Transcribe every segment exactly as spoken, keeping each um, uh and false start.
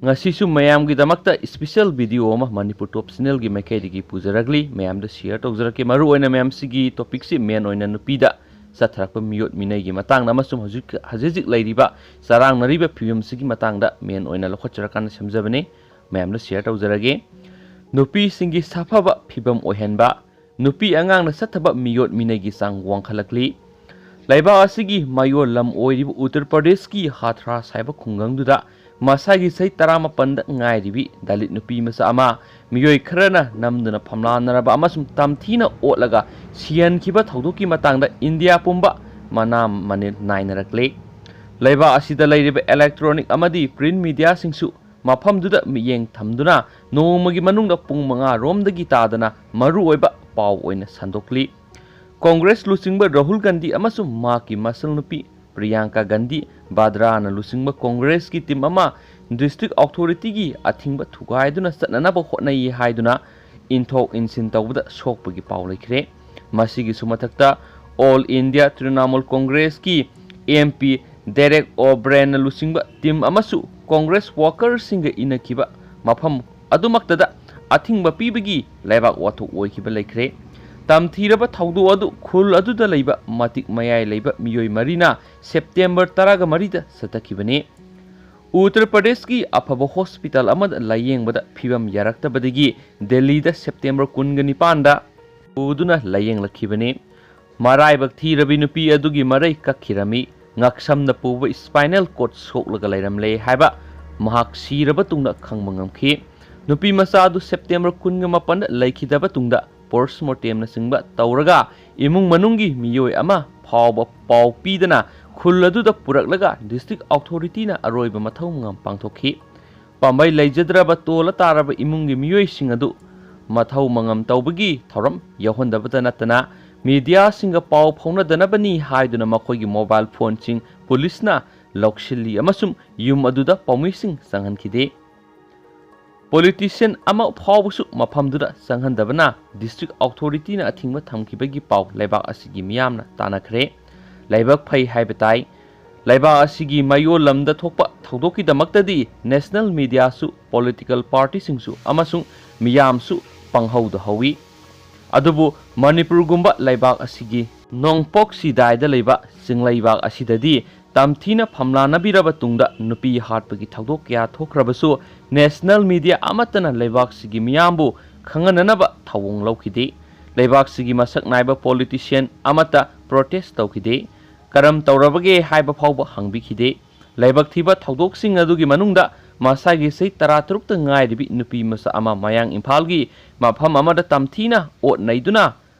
ꯉꯁꯤꯁꯨ ꯃꯌꯥꯝꯒꯤꯗꯃꯛꯇ special video ꯑꯃ ꯃꯅꯤꯄꯨꯔ ꯇꯣꯞ ꯆꯦꯅꯦꯜꯒꯤ ꯃꯥꯏꯀꯩꯗꯒꯤ ꯄꯨꯖꯔꯛꯂꯤ꯫ ꯃꯌꯥꯝꯗ share ꯇꯧꯖꯔꯛꯀꯦ꯫ ꯃꯔꯨꯑꯣꯏꯅ ꯃꯌꯥꯝꯁꯤꯒꯤ topicꯁꯤ main ꯑꯣꯏꯅ ꯅꯨꯄꯤꯗ ꯆꯠꯊꯔꯛꯄ ꯃꯤꯑꯣꯠ ꯃꯤꯅꯩꯒꯤ ꯃꯇꯥꯡꯗ ꯑꯃꯁꯨꯡ ꯍꯧꯖꯤꯛ, ꯍꯧꯖꯤꯛ ꯍꯧꯖꯤꯛ ꯂꯩꯔꯤꯕ ꯆꯔꯥꯡꯅꯔꯤꯕ ꯐꯤꯕꯝꯁꯤꯒꯤ ꯃꯇꯥꯡꯗ main ꯑꯣꯏꯅ ꯂꯧꯈꯠꯆꯔꯀꯥꯟꯗ ꯁꯦꯝꯖꯕꯅꯤ꯫ ꯃꯌꯥꯝꯗ share ꯇꯧꯖꯔꯒꯦ꯫ ꯅꯨꯄꯤꯁꯤꯡꯒꯤ ꯁꯥꯐꯕ ꯐꯤꯕꯝ ꯑꯣꯏꯍꯟꯕ, ꯅꯨꯄꯤ ꯑꯉꯥꯡꯅ ꯆꯠꯊꯕ ꯃꯤꯑꯣꯠ ꯃꯤꯅꯩꯒꯤ ꯆꯥꯡ ꯋꯥꯡꯈꯠꯂꯛꯂꯤ꯫ ꯂꯩꯕꯥꯛ ꯑꯁꯤꯒꯤ ꯃꯌꯣꯜ ꯂꯝ ꯑꯣꯏꯔꯤꯕ ꯎꯠꯇꯔ ꯄ꯭ꯔꯗꯦꯁꯀꯤ ꯍꯥꯊ꯭ꯔꯥꯁ ꯍꯥꯏꯕ ꯈꯨꯡꯒꯪꯗꯨꯗ ꯃꯁꯥꯒꯤ ꯆꯍꯤ ꯇꯔꯥꯃꯥꯄꯟꯗ ꯉꯥꯏꯔꯤꯕꯤ ꯗꯂꯤꯠ ꯅꯨꯄꯤ ꯃꯆꯥ ꯑꯃ ꯃꯤꯑꯣꯏ ꯈꯔꯅ ꯅꯝꯗꯨꯅ ꯐꯝꯂꯥꯟꯅꯔꯕ ꯑꯃꯁꯨꯡ ꯇꯝꯊꯤꯅ ꯑꯣꯠꯂꯒ ꯁꯤꯍꯟꯈꯤꯕ ꯊꯧꯗꯣꯛꯀꯤ ꯃꯇꯥꯡꯗ ꯏꯟꯗꯤꯌꯥ ꯄꯨꯝꯕ ꯃꯅꯥ ꯃꯅꯤꯜ ꯅꯥꯏꯅꯔꯛꯂꯦ꯫ ꯂꯩꯕꯥꯛ ꯑꯁꯤꯗ ꯂꯩꯔꯤꯕ electronic ꯑꯃꯗꯤ print mediaꯁꯤꯡꯁꯨ ꯃꯐꯝꯗꯨꯗ ꯃꯤꯠꯌꯦꯡ ꯊꯝꯗꯨꯅ ꯅꯣꯡꯃꯒꯤ ꯃꯅꯨꯡꯗ ꯄꯨꯡ ꯃꯉꯥ ꯔꯣꯝꯗꯒꯤ ꯇꯥꯗꯅ ꯃꯔꯨꯑꯣꯏꯕ ꯄꯥꯎ ꯑꯣꯏꯅ ꯁꯟꯗꯣꯛꯂꯤ꯫ ꯀꯣꯡꯒ꯭ꯔꯦꯁ ꯂꯨꯆꯤꯡꯕ ꯔꯥꯍꯨꯜ ꯒꯥꯟꯙꯤ ꯑꯃꯁꯨꯡ ꯃꯍꯥꯛꯀꯤ ꯃꯁꯜ ꯅꯨꯄꯤ ꯄ꯭ꯔꯤꯌꯥꯡꯀꯥ ꯒꯥꯟꯙꯤ ꯚꯥꯗ꯭ꯔꯥꯅ ꯂꯨꯆꯤꯡꯕ ꯀꯣꯡꯒ꯭ꯔꯦꯁꯀꯤ team ꯑꯃ district authorityꯒꯤ ꯑꯊꯤꯡꯕ ꯊꯨꯒꯥꯏꯗꯨꯅ ꯆꯠꯅꯅꯕ ꯍꯣꯠꯅꯩ ꯍꯥꯏꯗꯨꯅ ꯏꯟꯊꯣꯛ ꯏꯟꯁꯤꯟ ꯇꯧꯕꯗ ꯁꯣꯛꯄꯒꯤ ꯄꯥꯎ ꯂꯩꯈ꯭ꯔꯦ꯫ ꯃꯁꯤꯒꯤꯁꯨ ꯃꯊꯛꯇ All India Trinamool Congressꯀꯤ MP direct ꯑꯣ ꯕ꯭ꯔꯦꯟꯅ ꯂꯨꯆꯤꯡꯕ team ꯑꯃꯁꯨ ꯀꯣꯡꯒ꯭ꯔꯦꯁ workerꯁꯤꯡꯒ ꯏꯟꯅꯈꯤꯕ ꯃꯐꯝ ꯑꯗꯨꯃꯛꯇꯗ ꯑꯊꯤꯡꯕ ꯄꯤꯕꯒꯤ ꯂꯩꯕꯥꯛ ꯋꯥꯊꯣꯛ ꯑꯣꯏꯈꯤꯕ ꯂꯩꯈ꯭ꯔꯦ꯫ ꯇꯝꯊꯤꯔꯕ ꯊꯧꯗꯣꯛ ꯑꯗꯨ ꯈꯨꯜ ꯑꯗꯨꯗ ꯂꯩꯕ ꯃꯇꯤꯛ ꯃꯌꯥꯏ ꯂꯩꯕ ꯃꯤꯑꯣꯏ ꯃꯔꯤꯅ ꯁꯦꯞꯇꯦꯝꯕꯔ ꯇꯔꯥꯒ ꯃꯔꯤꯗ ꯆꯠꯊꯈꯤꯕꯅꯤ꯫ ꯎꯠꯇꯔ ꯄ꯭ꯔꯗꯦꯁꯀꯤ ꯑꯐꯕ hospital ꯑꯃꯗ ꯂꯥꯌꯦꯡꯕꯗ ꯐꯤꯕꯝ ꯌꯥꯔꯛꯇꯕꯗꯒꯤ ꯗꯦꯜꯂꯤꯗ ꯁꯦꯞꯇꯦꯝꯕꯔ ꯀꯨꯟꯒ ꯅꯤꯄꯥꯟꯗ ꯄꯨꯗꯨꯅ ꯂꯥꯌꯦꯡꯂꯛꯈꯤꯕꯅꯤ꯫ ꯃꯔꯥꯏꯕꯛ ꯊꯤꯔꯕꯤ ꯅꯨꯄꯤ ꯑꯗꯨꯒꯤ ꯃꯔꯩ ꯀꯛꯈꯤꯔꯝꯃꯤ꯫ ꯉꯛꯁꯝꯅ ꯄꯨꯕ spinal cord ꯁꯣꯛꯂꯒ ꯂꯩꯔꯝꯂꯦ ꯍꯥꯏꯕ ꯃꯍꯥꯛ ꯁꯤꯔꯕ ꯇꯨꯡꯗ ꯈꯪꯕ ꯉꯝꯈꯤ꯫ ꯅꯨꯄꯤ ꯃꯆꯥ ꯑꯗꯨ ꯁꯦꯞꯇꯦꯝꯕꯔ ꯀꯨꯟꯒ ꯃꯥꯄꯟꯗ ꯂꯩꯈꯤꯗꯕ ꯇꯨꯡꯗ post mortemꯅꯆꯤꯡꯕ ꯇꯧꯔꯒ ꯏꯃꯨꯡ ꯃꯅꯨꯡꯒꯤ ꯃꯤꯑꯣꯏ ꯑꯃ ꯐꯥꯎꯕ ꯄꯥꯎ ꯄꯤꯗꯅ ꯈꯨꯜ ꯑꯗꯨꯗ ꯄꯨꯔꯛꯂꯒ district authorityꯅ ꯑꯔꯣꯏꯕ ꯃꯊꯧ ꯃꯉꯝ ꯄꯥꯡꯊꯣꯛꯈꯤ꯫ ꯄꯥꯝꯕꯩ ꯂꯩꯖꯗ꯭ꯔꯕ ꯇꯣꯜꯂ ꯇꯥꯔꯕ ꯏꯃꯨꯡꯒꯤ ꯃꯤꯑꯣꯏꯁꯤꯡ ꯑꯗꯨ ꯃꯊꯧ ꯃꯉꯝ ꯇꯧꯕꯒꯤ ꯊꯧꯔꯝ ꯌꯥꯎꯍꯟꯗꯕꯇ ꯅꯠꯇꯅ mediaꯁꯤꯡꯒ ꯄꯥꯎ ꯐꯥꯎꯅꯗꯅꯕꯅꯤ ꯍꯥꯏꯗꯨꯅ ꯃꯈꯣꯏꯒꯤ mobile phoneꯁꯤꯡ ꯄꯨꯂꯤꯁꯅ ꯂꯧꯁꯤꯜꯂꯤ ꯑꯃꯁꯨꯡ ꯌꯨꯝ ꯑꯗꯨꯗ ꯄꯥꯎꯃꯤꯁꯤꯡ ꯆꯪꯍꯟꯈꯤꯗꯦ꯫ Politician ꯑꯃ ꯐꯥꯎꯕꯁꯨ ꯃꯐꯝꯗꯨꯗ ꯆꯪꯍꯟꯗꯕꯅ district authorityꯅ ꯑꯊꯤꯡꯕ ꯊꯝꯈꯤꯕꯒꯤ ꯄꯥꯎ ꯂꯩꯕꯥꯛ ꯑꯁꯤꯒꯤ ꯃꯤꯌꯥꯝꯅ ꯇꯥꯟꯅꯈ꯭ꯔꯦ꯫ ꯂꯥꯏꯕꯛ ꯐꯩ ꯍꯥꯏꯕ ꯇꯥꯏ꯫ ꯂꯩꯕꯥꯛ ꯑꯁꯤꯒꯤ ꯃꯌꯣꯜ ꯂꯝꯗ ꯊꯣꯛꯄ ꯊꯧꯗꯣꯛꯀꯤꯗꯃꯛꯇꯗꯤ national mediaꯁꯨ, political partyꯁꯤꯡꯁꯨ ꯑꯃꯁꯨꯡ ꯃꯤꯌꯥꯝꯁꯨ ꯄꯪꯍꯧꯗ ꯍꯧꯏ꯫ ꯑꯗꯨꯕꯨ ꯃꯅꯤꯄꯨꯔꯒꯨꯝꯕ ꯂꯩꯕꯥꯛ ꯑꯁꯤꯒꯤ ꯅꯣꯡꯄꯣꯛ ꯁꯤꯗꯥꯏꯗ ꯂꯩꯕ ꯆꯤꯡꯂꯩꯕꯥꯛ ꯑꯁꯤꯗꯗꯤ ꯇꯝꯊꯤꯅ ꯐꯝꯂꯥꯅꯕꯤꯔꯕ ꯇꯨꯡꯗ ꯅꯨꯄꯤ ꯍꯥꯠꯄꯒꯤ ꯊꯧꯗꯣꯛ ꯀꯌꯥ ꯊꯣꯛꯈ꯭ꯔꯕꯁꯨ national media ꯑꯃꯠꯇꯅ ꯂꯩꯕꯥꯛꯁꯤꯒꯤ ꯃꯤꯌꯥꯝꯕꯨ ꯈꯪꯍꯟꯅꯅꯕ ꯊꯧꯑꯣꯡ ꯂꯧꯈꯤꯗꯦ꯫ ꯂꯩꯕꯥꯛꯁꯤꯒꯤ ꯃꯁꯛ ꯅꯥꯏꯕ politician ꯑꯃꯠꯇ protest ꯇꯧꯈꯤꯗꯦ꯫ ꯀꯔꯝ ꯇꯧꯔꯕꯒꯦ ꯍꯥꯏꯕ ꯐꯥꯎꯕ ꯍꯪꯕꯤꯈꯤꯗꯦ꯫ ꯂꯥꯏꯕꯛ ꯊꯤꯕ ꯊꯧꯗꯣꯛꯁꯤꯡ ꯑꯗꯨꯒꯤ ꯃꯅꯨꯡꯗ ꯃꯁꯥꯒꯤ ꯆꯍꯤ ꯇꯔꯥ ꯇꯔꯨꯛꯇ ꯉꯥꯏꯔꯤꯕꯤ ꯅꯨꯄꯤ ꯃꯆꯥ ꯑꯃ ꯃꯌꯥꯡ ꯏꯝꯐꯥꯜꯒꯤ ꯃꯐꯝ ꯑꯃꯗ ꯇꯝꯊꯤꯅ ꯑꯣꯠ ꯅꯩꯗꯨꯅ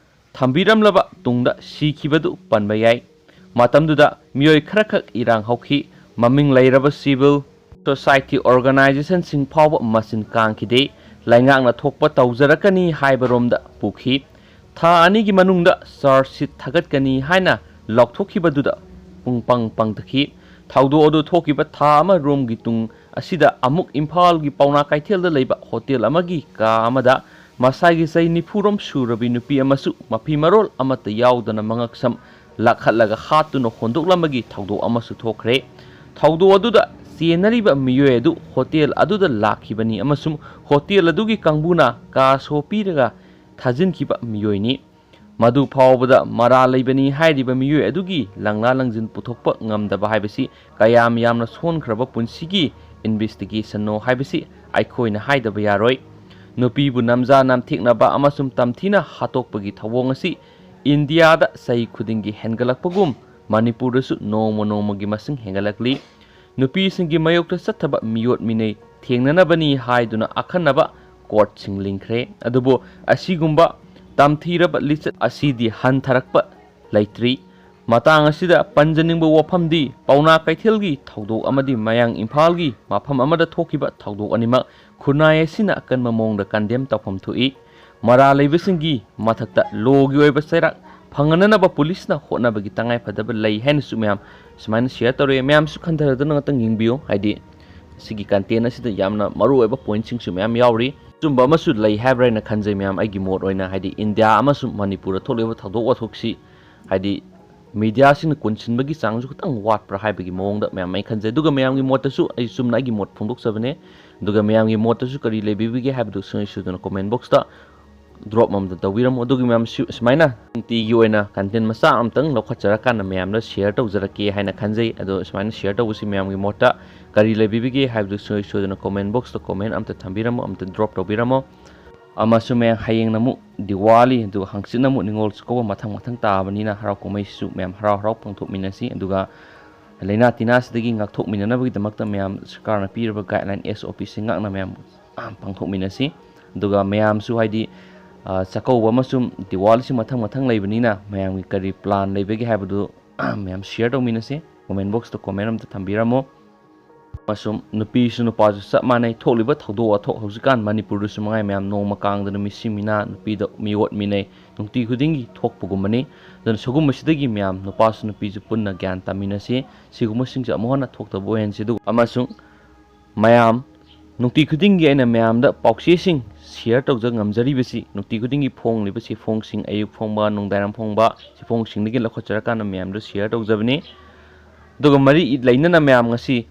ꯊꯝꯕꯤꯔꯝꯂꯕ ꯇꯨꯡꯗ ꯁꯤꯈꯤꯕꯗꯨ ꯄꯟꯕ ꯌꯥꯏ꯫ ꯃꯇꯝꯗꯨꯗ ꯃꯤꯑꯣꯏ ꯈꯔꯈꯛ ꯏꯔꯥꯡ ꯍꯧꯈꯤ꯫ ꯃꯃꯤꯡ ꯂꯩꯔꯕ civil society organizationꯁꯤꯡ ꯐꯥꯎꯕ ꯃꯆꯤꯟ ꯀꯥꯡꯈꯤꯗꯦ꯫ ꯂꯩꯉꯥꯛꯅ ꯊꯣꯛꯄ ꯇꯧꯖꯔꯛꯀꯅꯤ ꯍꯥꯏꯕꯔꯣꯝꯗ ꯄꯨꯈꯤ꯫ ꯊꯥ ꯑꯅꯤꯒꯤ ꯃꯅꯨꯡꯗ charge sheet ꯊꯥꯒꯠꯀꯅꯤ ꯍꯥꯏꯅ ꯂꯥꯎꯊꯣꯛꯈꯤꯕꯗꯨꯗ ꯄꯨꯡ ꯄꯪ ꯄꯪꯊꯈꯤ꯫ ꯊꯧꯗꯣꯛ ꯑꯗꯨ ꯊꯣꯛꯈꯤꯕ ꯊꯥ ꯑꯃ ꯔꯣꯝꯒꯤ ꯇꯨꯡ ꯑꯁꯤꯗ ꯑꯃꯨꯛ ꯏꯝꯐꯥꯜꯒꯤ ꯄꯥꯎꯅꯥ ꯀꯩꯊꯦꯜꯗ ꯂꯩꯕ ꯍꯣꯇꯦꯜ ꯑꯃꯒꯤ ꯀꯥ ꯑꯃꯗ ꯃꯁꯥꯒꯤ ꯆꯍꯤ ꯅꯤꯐꯨ ꯔꯣꯝ ꯁꯨꯔꯕꯤ ꯅꯨꯄꯤ ꯑꯃꯁꯨ ꯃꯐꯤ ꯃꯔꯣꯜ ꯑꯃꯠꯇ ꯌꯥꯎꯗꯅ ꯃꯉꯛꯁꯝ ꯂꯥꯛꯈꯠꯂꯒ ꯍꯥꯠꯇꯨꯅ ꯍꯣꯟꯗꯣꯛꯂꯝꯕꯒꯤ ꯊꯧꯗꯣꯛ ꯑꯃꯁꯨ ꯊꯣꯛꯈ꯭ꯔꯦ꯫ ꯊꯧꯗꯣꯛ ꯑꯗꯨꯗ ꯆꯦꯟꯅꯔꯤꯕ ꯃꯤꯑꯣꯏ ꯑꯗꯨ ꯍꯣꯇꯦꯜ ꯑꯗꯨꯗ ꯂꯥꯛꯈꯤꯕꯅꯤ ꯑꯃꯁꯨꯡ ꯍꯣꯇꯦꯜ ꯑꯗꯨꯒꯤ ꯀꯥꯡꯕꯨꯅ ꯀꯥ ꯁꯣ ꯄꯤꯔꯒ ꯊꯥꯖꯤꯟꯈꯤꯕ ꯃꯤꯑꯣꯏꯅꯤ꯫ ꯃꯗꯨ ꯐꯥꯎꯕꯗ ꯃꯔꯥꯜ ꯂꯩꯕꯅꯤ ꯍꯥꯏꯔꯤꯕ ꯃꯤꯑꯣꯏ ꯑꯗꯨꯒꯤ ꯂꯪꯂꯥ ꯂꯪꯖꯤꯟ ꯄꯨꯊꯣꯛꯄ ꯉꯝꯗꯕ ꯍꯥꯏꯕꯁꯤ ꯀꯌꯥꯝ ꯌꯥꯝꯅ ꯁꯣꯟꯈ꯭ꯔꯕ ꯄꯨꯟꯁꯤꯒꯤ investigationꯅꯣ ꯍꯥꯏꯕꯁꯤ ꯑꯩꯈꯣꯏꯅ ꯍꯥꯏꯗꯕ ꯌꯥꯔꯣꯏ꯫ ꯅꯨꯄꯤꯕꯨ ꯅꯝꯖꯥ ꯅꯝꯊꯦꯛꯅꯕ ꯑꯃꯁꯨꯡ ꯇꯝꯊꯤꯅ ꯍꯥꯠꯇꯣꯛꯄꯒꯤ ꯊꯧꯑꯣꯡ ꯑꯁꯤ ꯏꯟꯗꯤꯌꯥꯗ ꯆꯍꯤ ꯈꯨꯗꯤꯡꯒꯤ ꯍꯦꯟꯒꯠꯂꯛꯄꯒꯨꯝ ꯃꯅꯤꯄꯨꯔꯗꯁꯨ ꯅꯣꯡꯃ ꯅꯣꯡꯃꯒꯤ ꯃꯁꯤꯡ ꯍꯦꯟꯒꯠꯂꯛꯂꯤ꯫ ꯅꯨꯄꯤꯁꯤꯡꯒꯤ ꯃꯥꯌꯣꯛꯇ ꯆꯠꯊꯕ ꯃꯤꯑꯣꯠ ꯃꯤꯅꯩ ꯊꯦꯡꯅꯅꯕꯅꯤ ꯍꯥꯏꯗꯨꯅ ꯑꯈꯟꯅꯕ courtꯁꯤꯡ ꯂꯤꯡꯈ꯭ꯔꯦ꯫ ꯑꯗꯨꯕꯨ ꯑꯁꯤꯒꯨꯝꯕ ꯇꯝꯊꯤꯔꯕ ꯂꯤꯆꯠ ꯑꯁꯤꯗꯤ ꯍꯟꯊꯔꯛꯄ ꯂꯩꯇ꯭ꯔꯤ꯫ ꯃꯇꯥꯡ ꯑꯁꯤꯗ ꯄꯟꯖꯅꯤꯡꯕ ꯋꯥꯐꯝꯗꯤ ꯄꯥꯎꯅꯥ ꯀꯩꯊꯦꯜꯒꯤ ꯊꯧꯗꯣꯛ ꯑꯃꯗꯤ ꯃꯌꯥꯡ ꯏꯝꯐꯥꯜꯒꯤ ꯃꯐꯝ ꯑꯃꯗ ꯊꯣꯛꯈꯤꯕ ꯊꯧꯗꯣꯛ ꯑꯅꯤꯃꯛ ꯈꯨꯟꯅꯥꯏ ꯑꯁꯤꯅ ꯑꯀꯟꯕ ꯃꯑꯣꯡꯗ condemn ꯇꯧꯐꯝ ꯊꯣꯛꯏ꯫ ꯃꯔꯥꯜ ꯂꯩꯕꯁꯤꯡꯒꯤ ꯃꯊꯛꯇ lawꯒꯤ ꯑꯣꯏꯕ ꯆꯩꯔꯥꯛ ꯐꯪꯍꯟꯅꯅꯕ ꯄꯨꯂꯤꯁꯅ ꯍꯣꯠꯅꯕꯒꯤ ꯇꯉꯥꯏꯐꯗꯕ ꯂꯩ ꯍꯥꯏꯅꯁꯨ ꯃꯌꯥꯝ ꯁꯨꯃꯥꯏꯅ share ꯇꯧꯔꯛꯑꯦ꯫ ꯃꯌꯥꯝꯁꯨ ꯈꯟꯊꯔꯗꯨꯅ ꯉꯥꯛꯇꯪ ꯌꯦꯡꯕꯤꯌꯨ, ꯍꯥꯏꯗꯤ ꯁꯤꯒꯤ content ꯑꯁꯤꯗ ꯌꯥꯝꯅ ꯃꯔꯨꯑꯣꯏꯕ pointꯁꯤꯡꯁꯨ ꯃꯌꯥꯝ ꯌꯥꯎꯔꯤ꯫ ꯑꯆꯨꯝꯕ ꯑꯃꯁꯨ ꯂꯩ ꯍꯥꯏꯕ꯭ꯔꯥ ꯍꯥꯏꯅ ꯈꯟꯖꯩ ꯃꯌꯥꯝ꯫ ꯑꯩꯒꯤ ꯃꯣꯠ ꯑꯣꯏꯅ ꯍꯥꯏꯗꯤ ꯏꯟꯗꯤꯌꯥ ꯑꯃꯁꯨꯡ ꯃꯅꯤꯄꯨꯔꯗ ꯊꯣꯛꯂꯤꯕ ꯊꯧꯗꯣꯛ ꯋꯥꯊꯣꯛꯁꯤ ꯍꯥꯏꯗꯤ ꯃꯤꯗꯤꯌꯥꯁꯤꯡꯅ ꯀꯣꯟꯁꯤꯟꯕꯒꯤ ꯆꯥꯡꯁꯨ ꯈꯤꯇꯪ ꯋꯥꯠꯄ꯭ꯔꯥ ꯍꯥꯏꯕꯒꯤ ꯃꯑꯣꯡꯗ ꯃꯌꯥꯝ ꯑꯩ ꯈꯟꯖꯩ꯫ ꯑꯗꯨꯒ ꯃꯌꯥꯝꯒꯤ ꯃꯣꯠꯇꯁꯨ ꯑꯩ ꯆꯨꯝꯅ ꯑꯩꯒꯤ ꯃꯣꯠ ꯐꯣꯡꯗꯣꯛꯆꯕꯅꯦ꯫ ꯑꯗꯨꯒ ꯃꯌꯥꯝꯒꯤ ꯃꯣꯠꯇꯁꯨ ꯀꯔꯤ ꯂꯩꯕꯤꯕꯒꯦ ꯍꯥꯏꯕꯗꯨ ꯁꯨꯡꯁꯣꯏ ꯁꯣꯏꯗꯅ comment boxꯇ drop ꯑꯃꯇ ꯇꯧꯕꯤꯔꯝꯃꯣ꯫ ꯑꯗꯨꯒꯤ ꯃꯌꯥꯝ ꯁꯤ-, ꯁꯨꯃꯥꯏꯅ ꯅꯨꯡꯇꯤꯒꯤ ꯑꯣꯏꯅ content ꯃꯆꯥ ꯑꯃꯇꯪ ꯂꯧꯈꯠꯆꯔꯀꯥꯟꯗ ꯃꯌꯥꯝꯗ share ꯇꯧꯖꯔꯛꯀꯦ ꯍꯥꯏꯅ ꯈꯟꯖꯩ꯫ ꯑꯗꯣ ꯁꯨꯃꯥꯏꯅ share ꯇꯧꯕꯁꯤ ꯃꯌꯥꯝꯒꯤ ꯃꯣꯠꯇ ꯀꯔꯤ ꯂꯩꯕꯤꯕꯒꯦ ꯍꯥꯏꯕꯗꯨ ꯁꯨꯡꯁꯣꯏ ꯁꯣꯏꯗꯅ comment boxꯇ comment ꯑꯃꯇ ꯊꯝꯕꯤꯔꯝꯃꯣ, ꯑꯃꯇ drop ꯇꯧꯕꯤꯔꯝꯃꯣ꯫ ꯑꯃꯁꯨꯡ ꯃꯌꯥꯝ ꯍꯌꯦꯡꯅ ꯑꯃꯨꯛ ꯗꯤꯋꯥꯂꯤ, ꯑꯗꯨꯒ ꯍꯪꯆꯤꯠꯅ ꯑꯃꯨꯛ ꯅꯤꯉꯣꯜ ꯆꯥꯛꯀꯧꯕ, ꯃꯊꯪ ꯃꯊꯪ ꯇꯥꯕꯅꯤꯅ ꯍꯔꯥꯎ ꯀꯨꯝꯍꯩꯁꯤꯁꯨ ꯃꯌꯥꯝ ꯍꯔꯥꯎ ꯍꯔꯥꯎ ꯄꯥꯡꯊꯣꯛꯃꯤꯟꯅꯁꯤ꯫ ꯑꯗꯨꯒ ꯂꯥꯏꯅꯥ ꯇꯤꯟꯅꯥꯁꯤꯗꯒꯤ ꯉꯥꯛꯊꯣꯛꯃꯤꯟꯅꯅꯕꯒꯤꯗꯃꯛꯇ ꯃꯌꯥꯝ ꯁꯔꯀꯥꯔꯅ ꯄꯤꯔꯤꯕ guideline S O Pꯁꯤꯡ ꯉꯥꯛꯅ ꯃꯌꯥꯝ ꯄꯥꯡꯊꯣꯛꯃꯤꯟꯅꯁꯤ꯫ ꯑꯗꯨꯒ ꯃꯌꯥꯝꯁꯨ ꯍꯥꯏꯗꯤ, ꯑ, ꯆꯥꯛꯀꯧꯕ ꯑꯃꯁꯨꯡ ꯗꯤꯋꯥꯂꯤꯁꯤ ꯃꯊꯪ ꯃꯊꯪ ꯂꯩꯕꯅꯤꯅ ꯃꯌꯥꯝꯒꯤ ꯀꯔꯤ plan ꯂꯩꯕꯒꯦ ꯍꯥꯏꯕꯗꯨ ꯃꯌꯥꯝ share ꯇꯧꯃꯤꯟꯅꯁꯤ꯫ Comment boxꯇ comment ꯑꯝꯇ ꯊꯝꯕꯤꯔꯝꯃꯣ꯫ ꯑꯃꯁꯨꯡ ꯅꯨꯄꯤꯁꯨ ꯅꯨꯄꯥꯁꯨ ꯆꯞ ꯃꯥꯟꯅꯩ꯫ ꯊꯣꯛꯂꯤꯕ ꯊꯧꯗꯣꯛ ꯋꯥꯊꯣꯛ ꯍꯧꯖꯤꯛꯀꯥꯟ ꯃꯅꯤꯄꯨꯔꯗꯁꯨ ꯃꯉꯥꯏ ꯃꯌꯥꯝ ꯅꯣꯡꯃ ꯀꯥꯡꯗꯅ ꯃꯤꯁꯤ ꯃꯤꯅꯥ, ꯅꯨꯄꯤꯗ ꯃꯤ ꯑꯣꯠ ꯃꯤꯅꯩ, ꯅꯨꯡꯇꯤ ꯈꯨꯗꯤꯡꯒꯤ ꯊꯣꯛꯄꯒꯨꯝꯕꯅꯤ꯫ ꯑꯗꯨꯅ ꯁꯤꯒꯨꯝꯕꯁꯤꯗꯒꯤ ꯃꯌꯥꯝ ꯅꯨꯄꯥꯁꯨ ꯅꯨꯄꯤꯁꯨ ꯄꯨꯟꯅ ꯒ꯭ꯌꯥꯟ ꯇꯥꯃꯤꯟꯅꯁꯤ꯫ ꯁꯤꯒꯨꯝꯕꯁꯤꯡꯁꯦ ꯑꯃꯨꯛ ꯍꯟꯅ ꯊꯣꯛꯇꯕ ꯑꯣꯏꯍꯟꯁꯤ꯫ ꯑꯗꯨꯒ ꯑꯃꯁꯨꯡ ꯃꯌꯥꯝ ꯅꯨꯡꯇꯤ ꯈꯨꯗꯤꯡꯒꯤ ꯑꯩꯅ ꯃꯌꯥꯝꯗ ꯄꯥꯎꯆꯦꯁꯤꯡ share ꯇꯧꯖ ꯉꯝꯖꯔꯤꯕꯁꯤ ꯅꯨꯡꯇꯤ ꯈꯨꯗꯤꯡꯒꯤ ꯐꯣꯡꯂꯤꯕ ꯆꯦꯐꯣꯡꯁꯤꯡ, ꯑꯌꯨꯛ ꯐꯣꯡꯕ, ꯅꯨꯡꯗꯥꯡꯋꯥꯏꯔꯝ ꯐꯣꯡꯕ ꯆꯦꯐꯣꯡꯁꯤꯡꯗꯒꯤ ꯂꯧꯈꯠꯆꯔꯀꯥꯟꯗ ꯃꯌꯥꯝꯗ share ꯇꯧꯖꯕꯅꯤ꯫ ꯑꯗꯨꯒ ꯃꯔꯤ ꯂꯩꯅꯅ ꯃꯌꯥꯝ ꯉꯁꯤ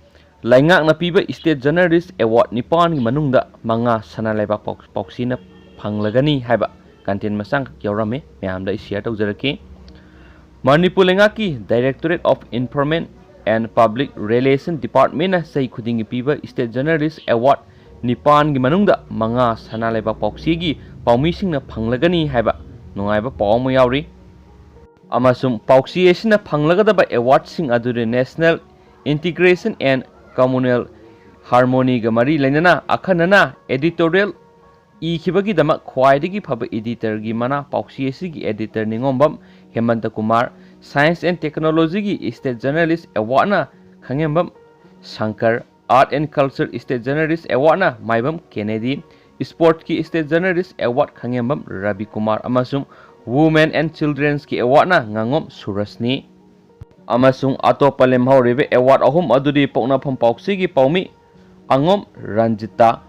ꯂꯩꯉꯥꯛꯅ ꯄꯤꯕ State Journalist Award ꯅꯤꯄꯥꯟꯒꯤ ꯃꯅꯨꯡꯗ ꯃꯉꯥ ꯁꯅꯥ ꯂꯩꯕꯥꯛ ꯄꯥꯎ-, ꯄꯥꯎꯆꯦꯅ ꯐꯪꯂꯒꯅꯤ ꯍꯥꯏꯕ content ꯃꯆꯥ ꯑꯃꯈꯛ ꯌꯥꯎꯔꯝꯃꯤ, ꯃꯌꯥꯝꯗ ꯑꯩ share ꯇꯧꯖꯔꯛꯀꯦ꯫ ꯃꯅꯤꯄꯨꯔ ꯂꯩꯉꯥꯛꯀꯤ Directorate of Information and Public Relation Departmentꯅ ꯆꯍꯤ ꯈꯨꯗꯤꯡꯒꯤ ꯄꯤꯕ State Journalist Award ꯅꯤꯄꯥꯟꯒꯤ ꯃꯅꯨꯡꯗ ꯃꯉꯥ ꯁꯅꯥ ꯂꯩꯕꯥꯛ ꯄꯥꯎꯆꯦꯒꯤ ꯄꯥꯎꯃꯤꯁꯤꯡꯅ ꯐꯪꯂꯒꯅꯤ ꯍꯥꯏꯕ ꯅꯨꯡꯉꯥꯏꯕ ꯄꯥꯎ ꯑꯃ ꯌꯥꯎꯔꯤ꯫ ꯑꯃꯁꯨꯡ ꯄꯥꯎꯆꯦ ꯑꯁꯤꯅ ꯐꯪꯂꯒꯗꯕ awardꯁꯤꯡ ꯑꯗꯨꯗꯤ National Integration and Communal Harmonyꯒ ꯃꯔꯤ ꯂꯩꯅꯅ ꯑꯈꯟꯅꯅ editorial ꯏꯈꯤꯕꯒꯤꯗꯃꯛ ꯈ꯭ꯋꯥꯏꯗꯒꯤ ꯐꯕ editorꯒꯤ ꯃꯅꯥ ꯄꯥꯎꯆꯦ ꯑꯁꯤꯒꯤ editor ꯅꯤꯉꯣꯝꯕꯝ ꯍꯦꯃꯟꯇ Kumar, Science and Technologyꯒꯤ State Journalist Awardꯅ ꯈꯪꯍꯦꯝꯕꯝ Shankar, Art and Culture State Journalist Awardꯅ Maibam ꯀꯦꯅꯦꯗꯤ, Sportsꯀꯤ State Journalist Award ꯈꯪꯍꯦꯝꯕꯝ Ravi Kumar ꯑꯃꯁꯨꯡ Women and Childrenꯁꯀꯤ Awardꯅ ꯉꯥꯉꯣꯝ ꯁꯨꯔꯁꯅꯤ꯫ ꯑꯃꯁꯨꯡ ꯑꯇꯣꯞꯄ ꯂꯦꯝꯍꯧꯔꯤꯕ award ꯑꯍꯨꯝ ꯑꯗꯨꯗꯤ ꯄꯣꯛꯅꯐꯝ ꯄꯥꯎꯆꯦꯒꯤ ꯄꯥꯎꯃꯤ ꯑꯉꯣꯝ Ranjita,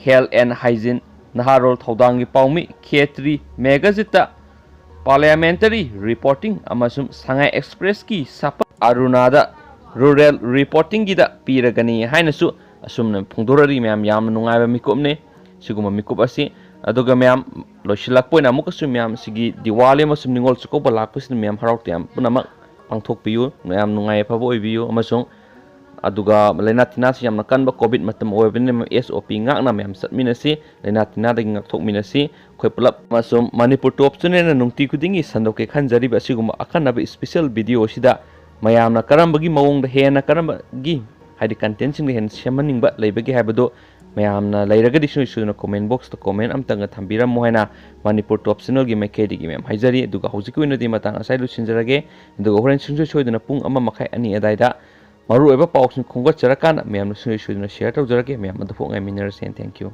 Health and Hygiene Naharol ꯊꯧꯗꯥꯡꯒꯤ ꯄꯥꯎꯃꯤ Khetri ꯃꯦꯘꯖꯤꯇꯥ, Parliamentary Reporting ꯑꯃꯁꯨꯡ ꯁꯉꯥꯏ Expressꯀꯤ ꯁꯥꯄꯥ ꯑꯔꯨꯅꯥꯗ Rural Reportingꯒꯤꯗ ꯄꯤꯔꯒꯅꯤ ꯍꯥꯏꯅꯁꯨ ꯑꯁꯨꯝꯅ ꯐꯣꯡꯗꯣꯔꯛꯂꯤ꯫ ꯃꯌꯥꯝ, ꯌꯥꯝꯅ ꯅꯨꯡꯉꯥꯏꯕ ꯃꯤꯀꯨꯞꯅꯤ ꯁꯤꯒꯨꯝꯕ ꯃꯤꯀꯨꯞ ꯑꯁꯤ꯫ ꯑꯗꯨꯒ ꯃꯌꯥꯝ, ꯂꯣꯏꯁꯤꯜꯂꯛꯄ ꯑꯣꯏꯅ ꯑꯃꯨꯛꯀꯁꯨ ꯃꯌꯥꯝ ꯁꯤꯒꯤ ꯗꯤꯋꯥꯂꯤ ꯑꯃꯁꯨꯡ ꯅꯤꯉꯣꯜ ꯆꯥꯛꯀꯧꯕ ꯂꯥꯛꯄꯁꯤꯗ ꯃꯌꯥꯝ ꯍꯔꯥꯎ ꯇꯌꯥꯝ ꯄꯨꯝꯅꯃꯛ ꯄꯥꯡꯊꯣꯛꯄꯤꯌꯨ꯫ ꯃꯌꯥꯝ ꯅꯨꯡꯉꯥꯏ ꯌꯥꯏꯐꯕ ꯑꯣꯏꯕꯤꯌꯨ ꯑꯃꯁꯨꯡ ꯑꯗꯨꯒ ꯂꯥꯏꯅꯥ ꯇꯤꯟꯅꯥꯁꯤ ꯌꯥꯝꯅ ꯀꯟꯕ COVID ꯃꯇꯝ ꯑꯣꯏꯕꯅꯤꯅ S O P ꯉꯥꯛꯅ ꯃꯌꯥꯝ ꯆꯠꯃꯤꯟꯅꯁꯤ, ꯂꯥꯏꯅꯥ ꯇꯤꯟꯅꯥꯗꯒꯤ ꯉꯥꯛꯊꯣꯛꯃꯤꯟꯅꯁꯤ꯫ ꯑꯩꯈꯣꯏ ꯄꯨꯂꯞ ꯑꯃꯁꯨꯡ ꯃꯅꯤꯄꯨꯔ Top Channelꯅ ꯅꯨꯡꯇꯤ ꯈꯨꯗꯤꯡꯒꯤ ꯁꯟꯗꯣꯛꯀꯦ ꯈꯟꯖꯔꯤꯕ ꯑꯁꯤꯒꯨꯝꯕ ꯑꯈꯟꯅꯕ special video ꯑꯁꯤꯗ ꯃꯌꯥꯝꯅ ꯀꯔꯝꯕꯒꯤ ꯃꯑꯣꯡꯗ ꯍꯦꯟꯅ, ꯀꯔꯝꯕꯒꯤ, ꯍꯥꯏꯗꯤ, contentꯁꯤꯡꯗ ꯍꯦꯟꯅ ꯁꯦꯝꯍꯟꯅꯤꯡꯕ ꯂꯩꯕꯒꯦ ꯍꯥꯏꯕꯗꯨ ꯃꯌꯥꯝꯅ ꯂꯩꯔꯒꯗꯤ ꯁꯨꯡꯁꯣꯏ ꯁꯣꯏꯗꯅ comment boxꯇ comment ꯑꯝꯇꯪꯒ ꯊꯝꯕꯤꯔꯝꯃꯣ ꯍꯥꯏꯅ ꯃꯅꯤꯄꯨꯔ Top Channelꯒꯤ ꯃꯥꯏꯀꯩꯗꯒꯤ ꯃꯌꯥꯝ ꯍꯥꯏꯖꯔꯤ꯫ ꯑꯗꯨꯒ ꯍꯧꯖꯤꯛꯀꯤ ꯑꯣꯏꯅꯗꯤ ꯃꯇꯥꯡ ꯑꯁꯥꯏ ꯂꯣꯏꯁꯤꯟꯖꯔꯒꯦ꯫ ꯑꯗꯨꯒ ꯍꯣꯔꯦꯟ ꯁꯨꯡꯁꯣꯏ ꯁꯣꯏꯗꯅ ꯄꯨꯡ ꯑꯃ ꯃꯈꯥꯏ, ꯑꯅꯤ ꯑꯗꯥꯏꯗ ꯃꯔꯨꯑꯣꯏꯕ ꯄꯥꯎꯁꯤꯡ ꯈꯣꯝꯒꯠꯆꯔꯀꯥꯟꯗ ꯃꯌꯥꯝꯅ ꯁꯨꯡꯁꯣꯏ ꯁꯣꯏꯗꯅ share ꯇꯧꯖꯔꯛꯀꯦ꯫ ꯃꯌꯥꯝ ꯑꯗꯨꯐꯥꯎ ꯉꯥꯏꯃꯤꯟꯅꯔꯁꯦ꯫ Thank you꯫